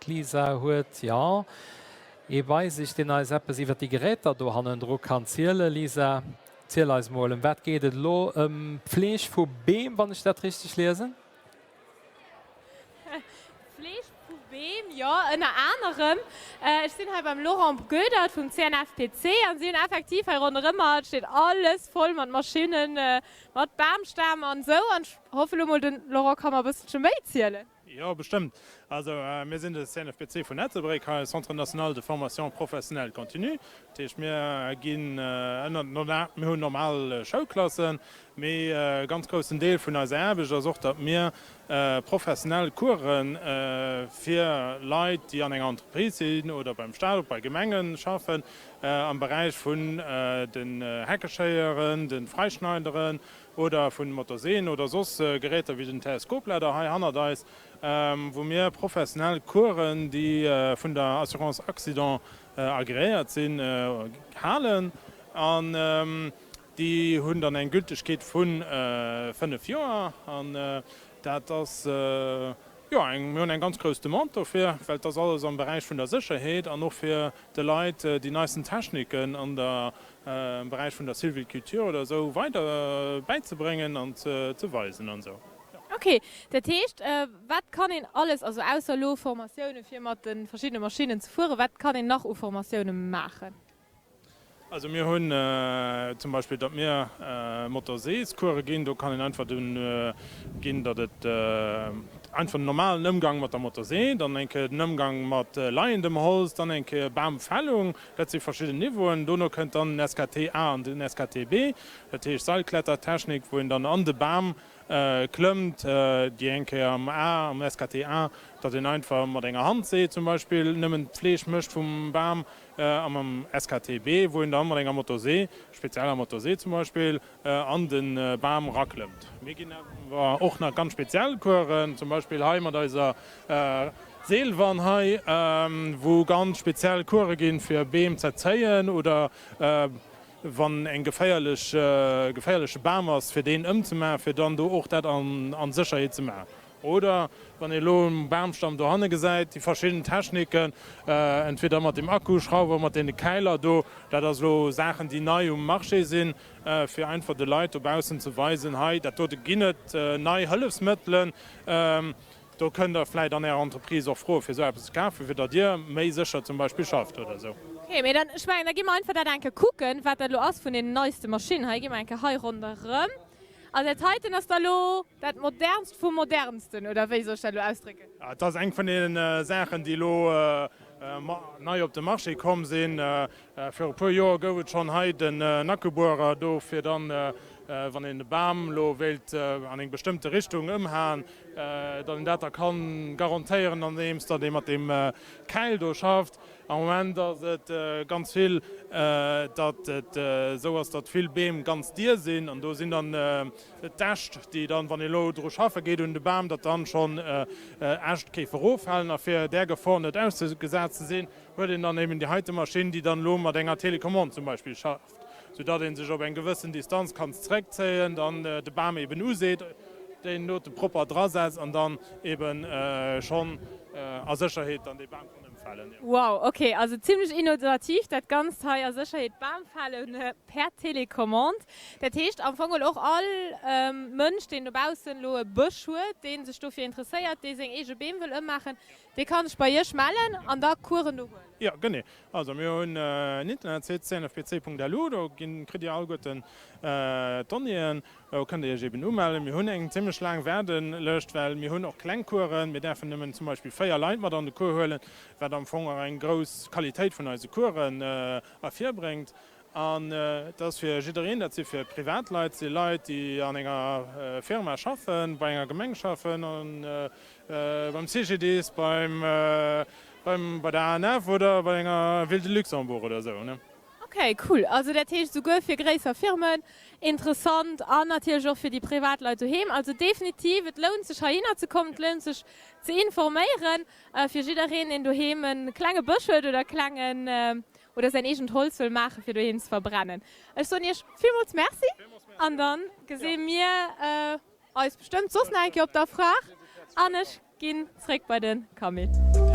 D'Lisa huet, jo, ee bei sech, deen eis eppes iwwer déi Geräter do hannendru kann zielen. Lisa, ziel eis mol, ëm wat geet et elo? Ëm d'Pfleeg vu Beem, wann ech dat richteg liesen? D'Fleeg vu Beem, jo, ënner anerem. Ech sinn hei beim Laurent Goedert vum CNFPC an si hunn effektiv hei ronderëm mer, et steet alles voll mat Maschinnen, mat Bamstämm an esou. An ech hoffe lo mol, den Laurent ka mer e bësselche méi zielen. Jo, bestëmmt. Also mir sinn de CNFPC vun Ettelbréck hei, Centre National de Formation Professionnelle Continue. Dat heescht, mir ginn ënnert, mir hunn normal Schoulklassen, Mee e ganz groussen Deel vun eiser Aarbecht ass och, datt mir professionell Course fir Leit, déi an enger Entreprise sinn oder beim Staat oder bei Gemenge schaffen, am Beräich vun den Heckeschéieren, de Freischneideren oder vun Motorseeën oder soss Geräter wéi den Teleskopläder hei hannert eis, wou mir professionell Coursen, déi vun der Assurance Accident agreéiert sinn, halen. An Déi hunn dann eng Gültegkeet vu 5 Joer an dat ass, jo, eng, mir hunn eng ganz grouss Demande dofir, well et ass alles am Beräich vun der Sécherheet an och fir de Leit déi neisten Techniken an der, am Beräich vun der Sylviculture oder esou weider bäizebréngen an ze weisen an esou. Ok, dat heescht, wat kann een alles, also ausser elo Formatioune fir mat de verschiddene Maschinnen ze fueren, wat kann een nach u Formatioune maachen? Also mir hunn zum Beispill, datt mir Motorseescourse ginn. Do kann een einfach dunn ginn, datt et einfach den normalen Ëmgang mat der Motorsee, dann eng Kéier den Ëmgang mat leiendem Holz, dann eng Kéier Bamfällung. Dat si verschidden Niveauen. Dono kënnt dann den SKT A an den SKT B, dat heescht Seilklettertechnik, wou een dann an de Bam klëmmt, déi eng Kéier am A, am SKT A, datt een einfach mat enger Handsee zum Beispill nëmmen d'Pfleg mécht vum Bam, A mam SKTB, wou een dann mat enger Motorsee, spezieller Motorsee zum Beispill, an de Bam raklëmmt. Mir ginn awer och nach ganz speziell Coursen, zum Beispill hei mat eiser Seelwann hei, wou ganz speziell Course ginn, fir Beem z'erzéien oder wann eng geféierlech, geféierleche Bam ass, fir deen ëmzemaachen, fir dann do och dat an Sécherheet ze maachen. Oder wann ee elo um Bamstamm dohanne gesäit, déi verschidden Techniken, entweder mat dem Akkuschrauwer, mat deene Käiler do, dat ass elo Saachen, déi nei um Marché sinn, fir einfach de Leit dobaussen ze weisen, hei dat dote ginn et nei Hëllefsmëttelen, do kënnt Der vläicht an Ärer Entreprise och froe fir esou eppes ze kafen, fir datt Dir méi sécher zum Beispill schafft oder esou. Ok, mee dann, ech mengen, da gi mer einfach dat eng Kéier kucken, wat dat elo ass vun deenen neiste Maschinnen. Hei gi mer eng Kéier hei ronderëm. Also dat heiten ass da lo dat modernst vum modernsten, oder wéi soll ech dat elo ausdrécken? Et ass eng vun deene Saachen, déi elo nei op de Marché komm sinn. Viru e puer Joer gouf et schonn hei den Nackebuerer do, fir dann, wann een e Bam elo wéilt an eng bestëmmte Richtung ëmhaen, datt een dat da ka garantéieren, andeems datt ee mat deem Käil do schafft. Am Moment ass et ganz vill, datt et esou ass, datt vill Beem ganz dier sinn an do sinn dann d'Äscht, déi dann, wann ee elo dru schaffe geet un de Bam, datt dann schonn Äscht géife eroffalen. A fir där Gefor net ausgesat ze sinn, huet een dann eben déi heite Maschinn, déi dann elo mat enger Telecommande zum Beispill schafft, soudatt ee sech op eng gewëssen Distanz kann zeréckzéien, dann de Bam eben useet, deen dote propper drasetzt an dann eben schonn a Sécherheet dann dee Bam kann ëmfällen. Wow, ok, also zimlech innovativ dat Ganzt hei, a Sécherheet Bam fällen per Telecommande. Dat heescht am Fong och all Mënsch, deen dobaussen elo e Bësch huet, dee sech dofir interesséiert, dee seng eege Beem wëll ëmmaachen, dee ka sech bei Iech mellen an da Coursen do huelen. Jo, genee. Also mir hunn en Internetsite, cnfpc.lu, do kritt Dir alleguerten d'Donnéeën. Do kënnt Dir Iech eben umellen. Mir hunn eng zimmlech laang Waardelëscht, well mir hunn och kleng Coursen. Mir däerfen nëmmen zum Beispill 4 Leit mat an de Cours huelen, wat am Fong och eng grouss Qualitéit vun eise Coursen ervirbréngt. An et ass fir jiddereen, dat si fir Privatleit, si Leit, déi an enger Firma schaffen, bei enger Gemeng schaffen, beim CGDIS, beim, bei der ANF oder bei enger Ville de Luxembourg oder esou. Ok, cool. Also dat heescht esouguer fir gréisser Firmen interessant an natierlech och fir déi privat Leit doheem. Also definitiv, et lount sech heihinner ze kommen, et lount sech ze informéieren. Fir jiddereen, deen doheem e klenge Bësch huet oder klengen oder säin eegent Holz wëll maachen, fir doheem ze verbrennen. Ech soen Iech villmools Merci an da gesi mir eis bestëmmt soss nach eng Kéier op der Foire an ech ginn zréck bei de Camille.